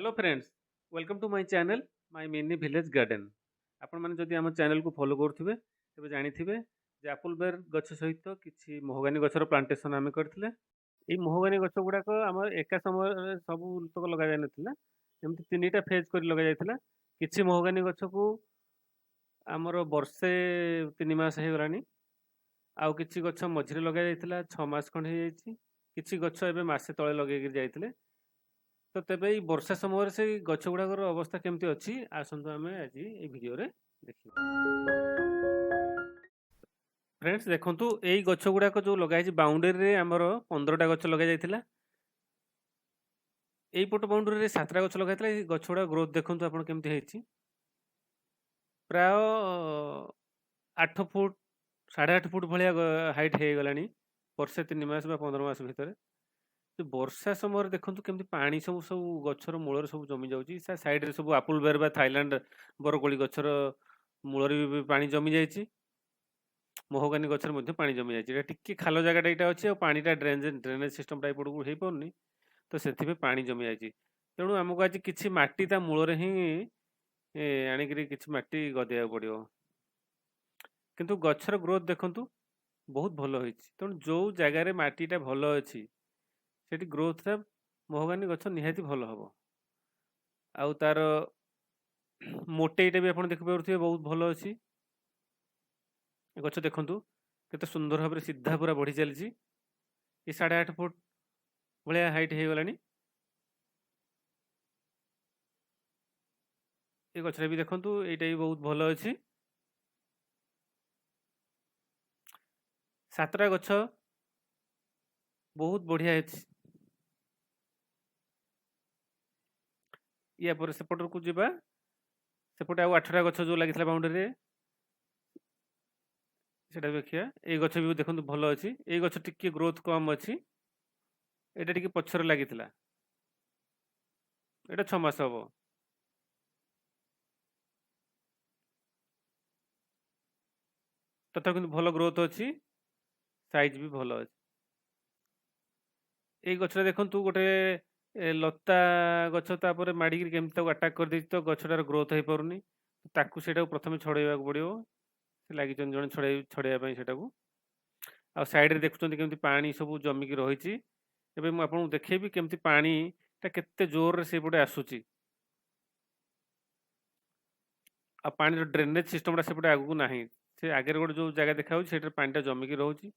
Hello friends, welcome to my channel, My Mini Village Garden. ଆପଣମାନେ ଯଦି ଆମ ଚ୍ୟାନେଲକୁ ଫଲୋ କରୁଥିବେ, ତେବେ ଜାଣିଥିବେ ଯେ ଆପଲ୍ ବେର୍ ଗଛ ସହିତ କିଛି ମହୋଗାନି ଗଛର ପ୍ଲାଣ୍ଟେସନ୍ ଆମେ କରିଥିଲେ। ଏଇ ମହୋଗାନି ଗଛ ଗୁଡ଼ାକ ଆମର ଏକା ସମୟରେ ସବୁ ତକ ଲଗାଯାଇନଥିଲା, ଏମିତି ତିନିଟା ଫେଜ୍ କରି ଲଗାଯାଇଥିଲା। କିଛି ମହୋଗାନି ଗଛକୁ ଆମର ବର୍ଷେ 3 ମାସ ହେଇଗଲାଣି, ଆଉ କିଛି ଗଛ ମଝିରେ ଲଗାଯାଇଥିଲା, 6 ମାସ ଖଣ୍ଡେ ହେଇଯାଇଛି, କିଛି ଗଛ ଏବେ ମାସେ ତଳେ ଲଗେଇକି ଯାଇଥିଲେ। ତ ତେବେ ଏଇ ବର୍ଷା ସମୟରେ ସେଇ ଗଛ ଗୁଡ଼ାକର ଅବସ୍ଥା କେମିତି ଅଛି, ଆସନ୍ତୁ ଆମେ ଆଜି ଏଇ ଭିଡ଼ିଓରେ ଦେଖିବା। ଫ୍ରେଣ୍ଡସ୍, ଦେଖନ୍ତୁ, ଏଇ ଗଛ ଗୁଡ଼ାକ ଯେଉଁ ଲଗାହେଇଛି, ବାଉଣ୍ଡେରୀରେ ଆମର 15ଟା ଗଛ ଲଗାଯାଇଥିଲା। ଏଇପଟ ବାଉଣ୍ଡେରୀରେ ସାତଟା ଗଛ ଲଗାଯାଇଥିଲା। ଏଇ ଗଛ ଗୁଡ଼ା ଗ୍ରୋଥ୍ ଦେଖନ୍ତୁ ଆପଣ କେମିତି ହେଇଛି। ପ୍ରାୟ 8 ଫୁଟ, 8.5 ଫୁଟ ଭଳିଆ ହାଇଟ୍ ହେଇଗଲାଣି ବର୍ଷେ 3 ମାସ ବା 15 ମାସ ଭିତରେ। ବର୍ଷା ସମୟରେ ଦେଖନ୍ତୁ କେମିତି ପାଣି ସବୁ ସବୁ ଗଛର ମୂଳରେ ସବୁ ଜମି ଯାଉଛି। ସେ ସାଇଡ଼ରେ ସବୁ ଆପୁଲ ବେର୍ ବା ଥାଇଲାଣ୍ଡ ବରକୋଳି ଗଛର ମୂଳରେ ବି ପାଣି ଜମି ଯାଇଛି, ମହୋଗାନି ଗଛରେ ମଧ୍ୟ ପାଣି ଜମି ଯାଇଛି। ଏଇଟା ଟିକେ ଖାଲ ଜାଗାଟା ଏଇଟା ଅଛି ଆଉ ପାଣିଟା ଡ୍ରେନେଜ୍ ସିଷ୍ଟମଟା ଏପଟକୁ ହେଇପାରୁନି, ତ ସେଥିପାଇଁ ପାଣି ଜମି ଯାଇଛି। ତେଣୁ ଆମକୁ ଆଜି କିଛି ମାଟି ତା ମୂଳରେ ହିଁ ଆଣିକିରି କିଛି ମାଟି ଗଦେଇବାକୁ ପଡ଼ିବ। କିନ୍ତୁ ଗଛର ଗ୍ରୋଥ୍ ଦେଖନ୍ତୁ, ବହୁତ ଭଲ ହେଇଛି। ତେଣୁ ଯେଉଁ ଜାଗାରେ ମାଟିଟା ଭଲ ଅଛି, ସେଠି ଗ୍ରୋଥଟା ମହୋଗାନି ଗଛ ନିହାତି ଭଲ ହେବ। ଆଉ ତାର ମୋଟେଇଟା ବି ଆପଣ ଦେଖିପାରୁଥିବେ, ବହୁତ ଭଲ ଅଛି। ଗଛ ଦେଖନ୍ତୁ କେତେ ସୁନ୍ଦର ଭାବରେ ସିଧା ପୁରା ବଢ଼ି ଚାଲିଛି। ଏ 8.5 ଫୁଟ ଭଳିଆ ହାଇଟ୍ ହେଇଗଲାଣି। ଏ ଗଛଟା ବି ଦେଖନ୍ତୁ, ଏଇଟା ବି ବହୁତ ଭଲ ଅଛି। ସାତଟା ଗଛ ବହୁତ ବଢ଼ିଆ ଅଛି। ୟା ପରେ ସେପଟକୁ ଯିବା। ସେପଟେ ଆଉ ଆଠଟା ଗଛ ଯେଉଁ ଲାଗିଥିଲା ବାଉଣ୍ଡରୀରେ, ସେଟା ଦେଖିବା। ଏଇ ଗଛ ବି ଦେଖନ୍ତୁ ଭଲ ଅଛି। ଏଇ ଗଛ ଟିକେ ଗ୍ରୋଥ କମ୍ ଅଛି। ଏଇଟା ଟିକେ ପଛରେ ଲାଗିଥିଲା। ଏଇଟା 6 ମାସ ହବ। ତଥାପି କିନ୍ତୁ ଭଲ ଗ୍ରୋଥ ଅଛି, ସାଇଜ୍ ବି ଭଲ ଅଛି। ଏଇ ଗଛଟା ଦେଖନ୍ତୁ, ଗୋଟେ ଲତା ଗଛ ତାପରେ ମାଡ଼ିକିରି କେମିତି ତାକୁ ଆଟାକ୍ କରିଦେଇଛି, ତ ଗଛଟାର ଗ୍ରୋଥ ହେଇପାରୁନି। ତାକୁ ସେଇଟାକୁ ପ୍ରଥମେ ଛଡ଼େଇବାକୁ ପଡ଼ିବ। ସେ ଲାଗିଛନ୍ତି ଜଣେ ଛଡ଼େଇବା ପାଇଁ ସେଇଟାକୁ। ଆଉ ସାଇଡ଼ରେ ଦେଖୁଛନ୍ତି କେମିତି ପାଣି ସବୁ ଜମିକି ରହିଛି। ଏବେ ମୁଁ ଆପଣଙ୍କୁ ଦେଖେଇବି କେମିତି ପାଣିଟା କେତେ ଜୋରରେ ସେଇପଟେ ଆସୁଛି ଆଉ ପାଣିର ଡ୍ରେନେଜ୍ ସିଷ୍ଟମଟା ସେପଟେ ଆଗକୁ ନାହିଁ। ସେ ଆଗରେ ଗୋଟେ ଯେଉଁ ଜାଗା ଦେଖାଯାଉଛି, ସେଇଟାରେ ପାଣିଟା ଜମିକି ରହୁଛି।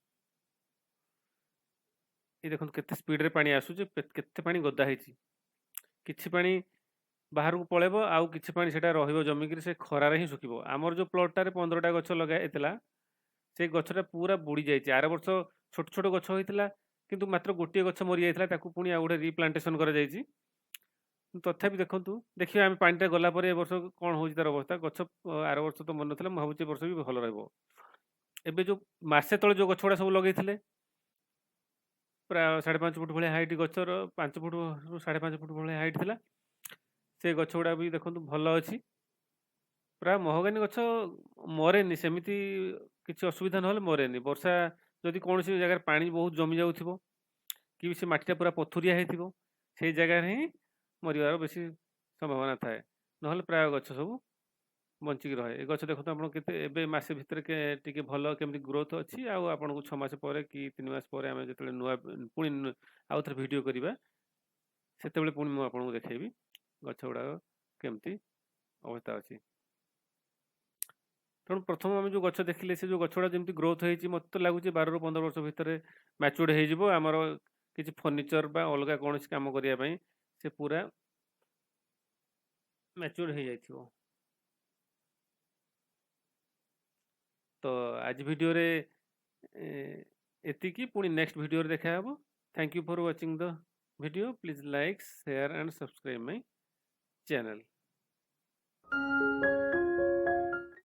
ଏ ଦେଖନ୍ତୁ କେତେ ସ୍ପିଡ଼ରେ ପାଣି ଆସୁଛି, କେତେ ପାଣି ଗଦା ହେଇଛି। କିଛି ପାଣି ବାହାରକୁ ପଳେଇବ, ଆଉ କିଛି ପାଣି ସେଇଟା ରହିବ ଜମିକିରି, ସେ ଖରାରେ ହିଁ ଶୁଖିବ। ଆମର ଯେଉଁ ପ୍ଲଟ୍ଟାରେ 15ଟା ଗଛ ଲଗା ହେଇଥିଲା, ସେଇ ଗଛଟା ପୁରା ବୁଡ଼ି ଯାଇଛି। ଆର ବର୍ଷ ଛୋଟ ଛୋଟ ଗଛ ହେଇଥିଲା, କିନ୍ତୁ ମାତ୍ର ଗୋଟିଏ ଗଛ ମରିଯାଇଥିଲା। ତାକୁ ପୁଣି ଆଉ ଗୋଟେ ରିପ୍ଲାଣ୍ଟେସନ୍ କରାଯାଇଛି। ତଥାପି ଦେଖନ୍ତୁ, ଦେଖିବା ଆମେ ପାଣିଟା ଗଲା ପରେ ଏ ବର୍ଷ କ'ଣ ହେଉଛି ତାର ଅବସ୍ଥା। ଗଛ ଆର ବର୍ଷ ତ ମରିନଥିଲା, ମୁଁ ଭାବୁଛି ଏ ବର୍ଷ ବି ଭଲ ରହିବ। ଏବେ ଯେଉଁ ମାସେ ତଳେ ଯେଉଁ ଗଛ ଗୁଡ଼ା ସବୁ ଲଗେଇଥିଲେ, ପ୍ରାୟ 5.5 ଫୁଟ ଭଳିଆ ହାଇଟ୍ ଗଛର, 5 ଫୁଟରୁ 5.5 ଫୁଟ ଭଳିଆ ହାଇଟ୍ ଥିଲା। ସେ ଗଛ ଗୁଡ଼ା ବି ଦେଖନ୍ତୁ ଭଲ ଅଛି। ପ୍ରାୟ ମହୋଗାନି ଗଛ ମରେନି, ସେମିତି କିଛି ଅସୁବିଧା ନହେଲେ ମରେନି। ବର୍ଷା ଯଦି କୌଣସି ଜାଗାରେ ପାଣି ବହୁତ ଜମି ଯାଉଥିବ କି ସେ ମାଟିଟା ପୁରା ପଥୁରିଆ ହେଇଥିବ, ସେଇ ଜାଗାରେ ହିଁ ମରିବାର ବେଶୀ ସମ୍ଭାବନା ଥାଏ। ନହେଲେ ପ୍ରାୟ ଗଛ ସବୁ ବଞ୍ଚିକି ରହେ। ଏ ଗଛ ଦେଖନ୍ତୁ ଆପଣ କେତେ ଏବେ ମାସେ ଭିତରେ ଟିକେ ଭଲ କେମିତି ଗ୍ରୋଥ୍ ଅଛି। ଆଉ ଆପଣଙ୍କୁ 6 ମାସ ପରେ କି 3 ମାସ ପରେ ଆମେ ଯେତେବେଳେ ନୂଆ ପୁଣି ଆଉ ଥରେ ଭିଡ଼ିଓ କରିବା, ସେତେବେଳେ ପୁଣି ମୁଁ ଆପଣଙ୍କୁ ଦେଖେଇବି ଗଛ ଗୁଡ଼ାକ କେମିତି ଅବସ୍ଥା ଅଛି। ତେଣୁ ପ୍ରଥମ ଆମେ ଯେଉଁ ଗଛ ଦେଖିଲେ, ସେ ଯେଉଁ ଗଛ ଗୁଡ଼ା ଯେମିତି ଗ୍ରୋଥ୍ ହେଇଛି, ମୋତେ ତ ଲାଗୁଛି 12ରୁ 15 ବର୍ଷ ଭିତରେ ମ୍ୟାଚୁର୍ଡ଼ ହେଇଯିବ। ଆମର କିଛି ଫର୍ଣ୍ଣିଚର୍ ବା ଅଲଗା କୌଣସି କାମ କରିବା ପାଇଁ ସେ ପୁରା ମ୍ୟାଚୁର୍ଡ଼ ହେଇଯାଇଥିବ। ତ ଆଜି ଭିଡ଼ିଓରେ ଏତିକି। ପୁଣି ନେକ୍ସଟ ଭିଡ଼ିଓରେ ଦେଖା ହେବ। Thank you for watching the video. Please like, share and subscribe my channel.